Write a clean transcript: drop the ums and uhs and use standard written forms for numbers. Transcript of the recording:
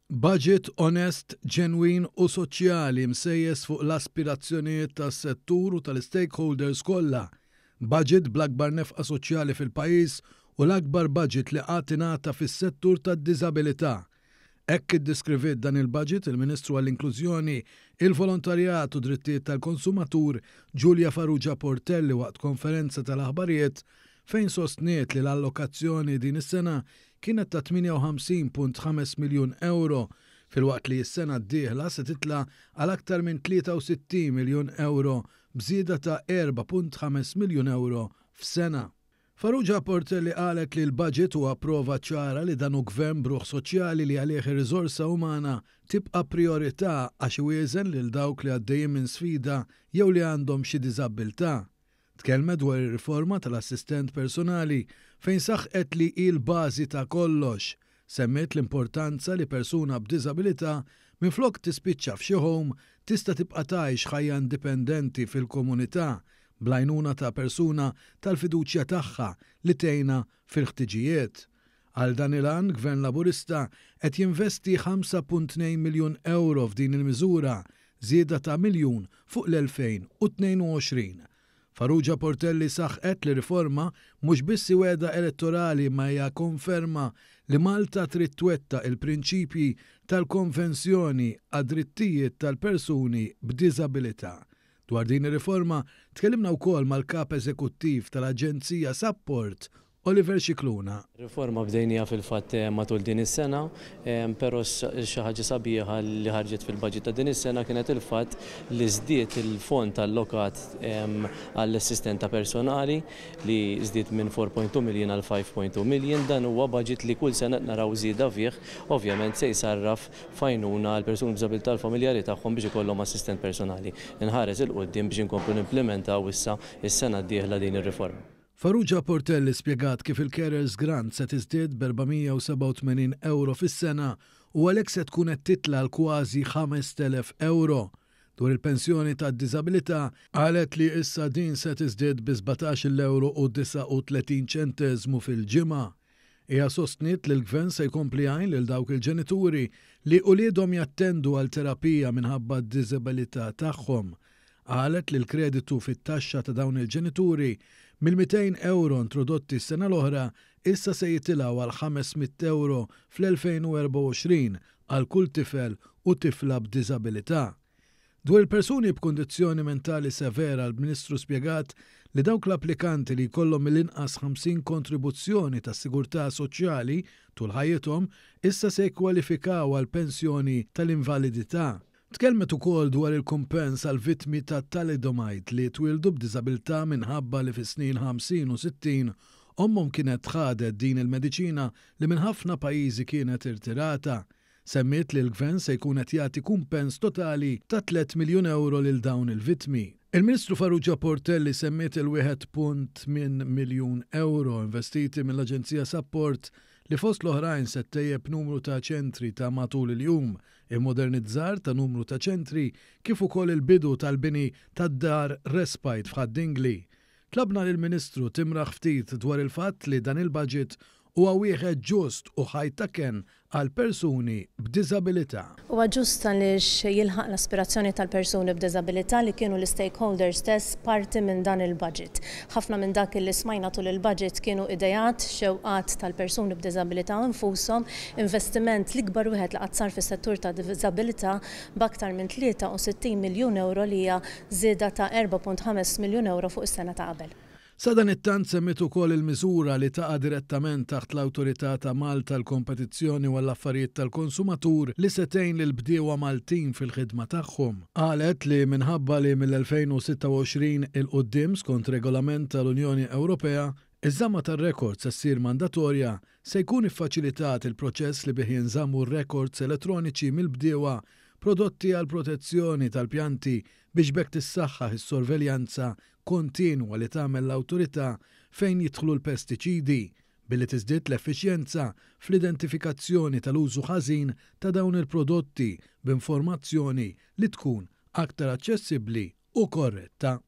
Budget onest, ġenwin u soċjali msejjes fuq l-aspirazzjonijiet tas-settur u tal-istakeholders kollha. Budget bl-akbar nefqa soċjali fil-pajjiż u l-akbar budget li qatt ingħata fis-settur tad-diżabilità. Hekk iddeskriviet dan il-budget il-Ministru għall-Inklużjoni, il-Volontarjat u Drittijiet tal-Konsumatur Julia Farrugia Portelli waqt konferenza tal-aħbarijiet fejn sostniet li l-allokazzjoni din is-sena kienet ta' 58.5 miljun ewro, filwaqt li s-sena d-dieħla se titla' għal aktar minn 63 miljun ewro b'żieda ta' 4.5 miljun ewro f'sena. Farrugia Portelli qalet li l-budget huwa prova ċara li dan hu gvern b'ruħ soċjali li għalih ir-riżorsa umana tibqa' prijorità għax iwieżen lil dawk li għaddejjin minn sfida jew li għandhom xi diżabbiltà. Tkellmet dwar ir-riforma tal-assistent personali fejn saħqet li hi l-bażi ta' kollox. Semmiet l-importanza li persuna b'diżabilità minflok tispiċċa f'xi home tista' tibqa' tgħix ħajja indipendenti fil-komunità bl-għajnuna ta' persuna tal-fiduċja tagħha li tgħinha fil-ħtiġijiet. Għal dan il-għan, Gvern Laburista qed jinvesti 5.2 miljun ewro f'din il-miżura, żieda ta' miljun fuq l-2022. Farrugia Portelli saħqet li riforma mhux biss hi wegħda elettorali imma hija konferma li Malta trid twettaq il-prinċipji tal-Konvenzjoni għad-Drittijiet tal-Persuni b'Diżabilità. Dwar din ir-riforma tkellimna wkoll mal-Kap Eżekuttiv tal-Aġenzija Sapport, Oliver Scicluna. Riforma bdejniha fil-fatt matul din is-sena, però xi ħaġa sabiħa li ħarġet fil-budget ta' din is-sena kienet il-fatt li żdied il-fond allokat għall-assistenta personali li żdied minn 4.2 million għal 5.2 million. Dan huwa budget li kull sena qed naraw żieda fih, ovvjament se jsarraf f'għajnuna għal persuni b'diżabilità u l-familjari tagħhom biex ikollhom assistent personali. Inħares 'il quddiem biex inkomplu nimplimentaw issa s-sena d-dieħla din ir-riforma. Farrugia Portelli spjegat kif il-Carers Grant se tiżdied b'487 ewro fis-sena u għalhekk se tkun qed titla' għal kważi 5,000 ewro. Dwar il-pensjoni tad-diżabilità, qalet li issa din se tiżdied bi 17-il ewro u 39 ċenteżmu fil-ġimgħa. Hija sostniet li l-Gvern se jkompli jgħin lil dawk il-ġenituri li uliedhom jattendu għal terapija minħabba d-diżabilità tagħhom. Qalet li l-kreditu fit-taxxa ta' dawn il-ġenituri mill-200 ewro introdotti s-sena l-oħra issa se jitilgħu għal 500 ewro fl-2024 għal kull tifel u tifla b'diżabilità. Dwar il-persuni b'kundizzjoni mentali severa l-Ministru spjegat li dawk l-applikanti li jkollhom mill-inqas 50 kontribuzzjoni tas-sigurtà soċjali tul ħajjithom issa se jikkwalifikaw għal pensjoni tal-invalidità. Tkellmet ukoll dwar il-kumpens għall-vittmi ta' thalidomide li twieldu b'diżabilità minħabba li fis-snin 50 u 60 ommhom kienet ħadet din il-mediċina li minn ħafna pajjiżi kienet irtirata. Semmiet li l-Gvern se jkun qed jagħti kumpens totali ta' tlett miljun ewro lil dawn il-vittmi. Il-Ministru Farrugia Portelli semmiet il-1.8 miljun ewro investiti mill-Aġenzija Sapport li fost l-oħrajn se ttejjeb numru ta' ċentri ta' matul il-jum, immodernizzar ta' numru ta' ċentri kif ukoll il-bidu tal-bini tad-dar Respite f'Ħad-Dingli. Tlabna lill-Ministru timraħ ftit dwar il-fatt li dan il-budget huwa wieħed ġust u ħajt ta' kenn għal persuni b'diżabilità. Huwa ġust għaliex jilħaq l-aspirazzjoni tal-persuni b'diżabilità li kienu l-istakeholders stess parti minn dan il-budget. Ħafna minn dak li smajna tul il-budget kienu ideat, xewqat tal-persuni b'diżabilità nfushom, investiment l-ikbar wieħed li qatt sar fis-settur ta' diżabilità b'aktar minn 63 miljun ewro li hija żieda ta' 4.5 miljun ewro fuq is-sena ta' qabel. Sadanittant semmiet ukoll il-miżura li taqa' direttament taħt l-Awtorità ta' Malta għall-Kompetizzjoni u għall-Affarijiet tal-Konsumatur li se tgħin lill-bdiewa Maltin fil-ħidma tagħhom. Qalet li minħabba li mill-2026 'il quddiem skont regolament tal-Unjoni Ewropea, iż-żamma tar-rekords se ssir mandatorja, se jkun iffaċilitat il-proċess li bih jinżammu r-rekords elettroniċi mill-bdiewa prodotti għall-protezzjoni tal-pjanti biex b'hekk tissaħħaħ is-sorveljanza kontinwa li tagħmel l-awtorità fejn jidħlu l-pestiċidi, billi tiżdied l-effiċjenza fl-identifikazzjoni tal-użu ħażin ta' dawn il-prodotti b'informazzjoni li tkun aktar aċċessibbli u korretta.